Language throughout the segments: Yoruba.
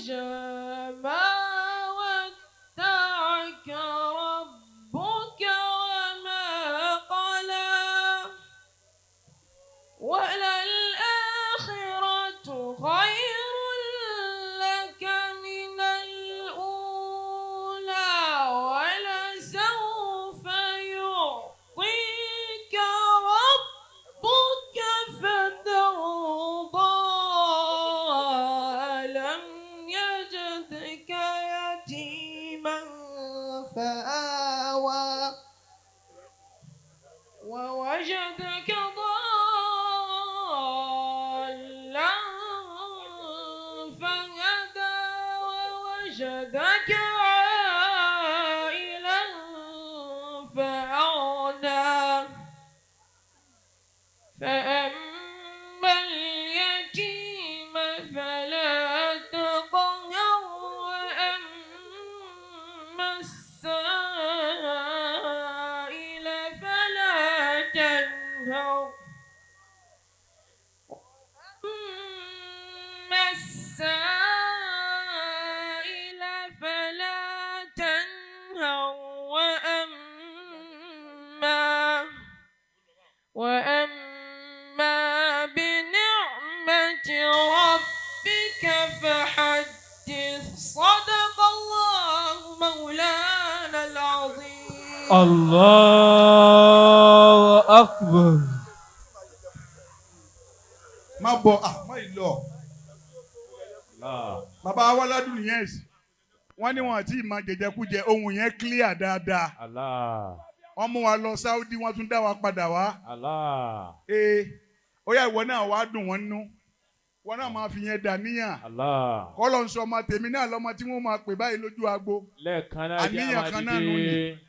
دجى ما ودعك ربك وما قلى وللآخرة خير لك من الأولى ولسوف يعطيك ربك فترضى ألم يجدك يتيما فآوى ووجدك ضالا فهدى ووجدك عائلا فأغنى فأما اليتيم فلا تقهر وأما السائل فلا تنهر أما السائل فلا تنهر وأما بنعمة ربك فحدث. صدق الله مولانا العظيم. الله أكبر. Má bọ̀, à má yìí lọ. Bàbá wa ládùn yẹn sí, wọ́n ní wọn àti ìmọ̀ jẹjẹkújẹ, ohun yẹn clear dáadáa. Allah. Wọ́n mú wa lọ Saudi, wọ́n tún dá wa padà wá. Allah. Ee, ó yá, ìwọ náà wàá dùn wọ́n nú, wọ́n náà máa fi yẹn dà níyàn. Allah. Kọ́lọ̀ ń sọ ọmọ tèmi náà lọ́mọ tí wọ́n máa pè báyìí lójú agbo. Lẹ́ẹ̀kan náà, ẹjẹ́ Àníyàn a máa kan náà nù ni. dìde.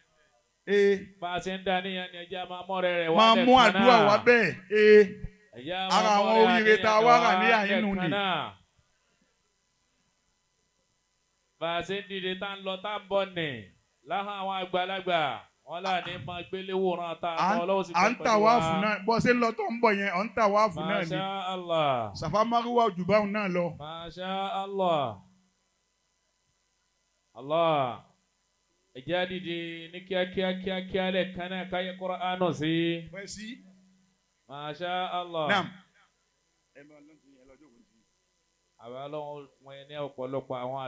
Ee. Bá a ṣe ń dá níyàn ni ẹjẹ́ a máa mọ́rẹ́ rẹ̀ wá Máa mú lẹ́ẹ̀kan àdúrà náà. wá bẹ́ẹ̀. Ee. Ẹjẹ́ a máa Ara àwọn mọ́rẹ́ oríire tá a àníyàn wá rà wá ní àyín nù lẹ́ẹ̀kan ni. náà. Bá a ṣe ń dìde tá ń lọ tá ń bọ̀ nì láhàn, àwọn àgbàlagbà wọn là ní máa gbélé wòran tá a lọ ọlọ́wọ́ sì À ń pẹ́ tà pẹ̀lú wá wa. fún náà, bọ́ ṣe ń lọ tó ń bọ̀ yẹn, ọ̀ ń tà wá fún náà ni. Masha Allah. Sàfà márùwá jù báwọn náà lọ. Masha Allah. Allah. Ẹ jẹ́ á dìde ní kíákíá kíákíá lẹ́ẹ̀kan náà káyé Kùránì sí. Pẹ́ sí. Masha Allah. Naam. Àwa Ọlọ́run fún ẹ ní ọ̀pọ̀lọpọ̀ àwọn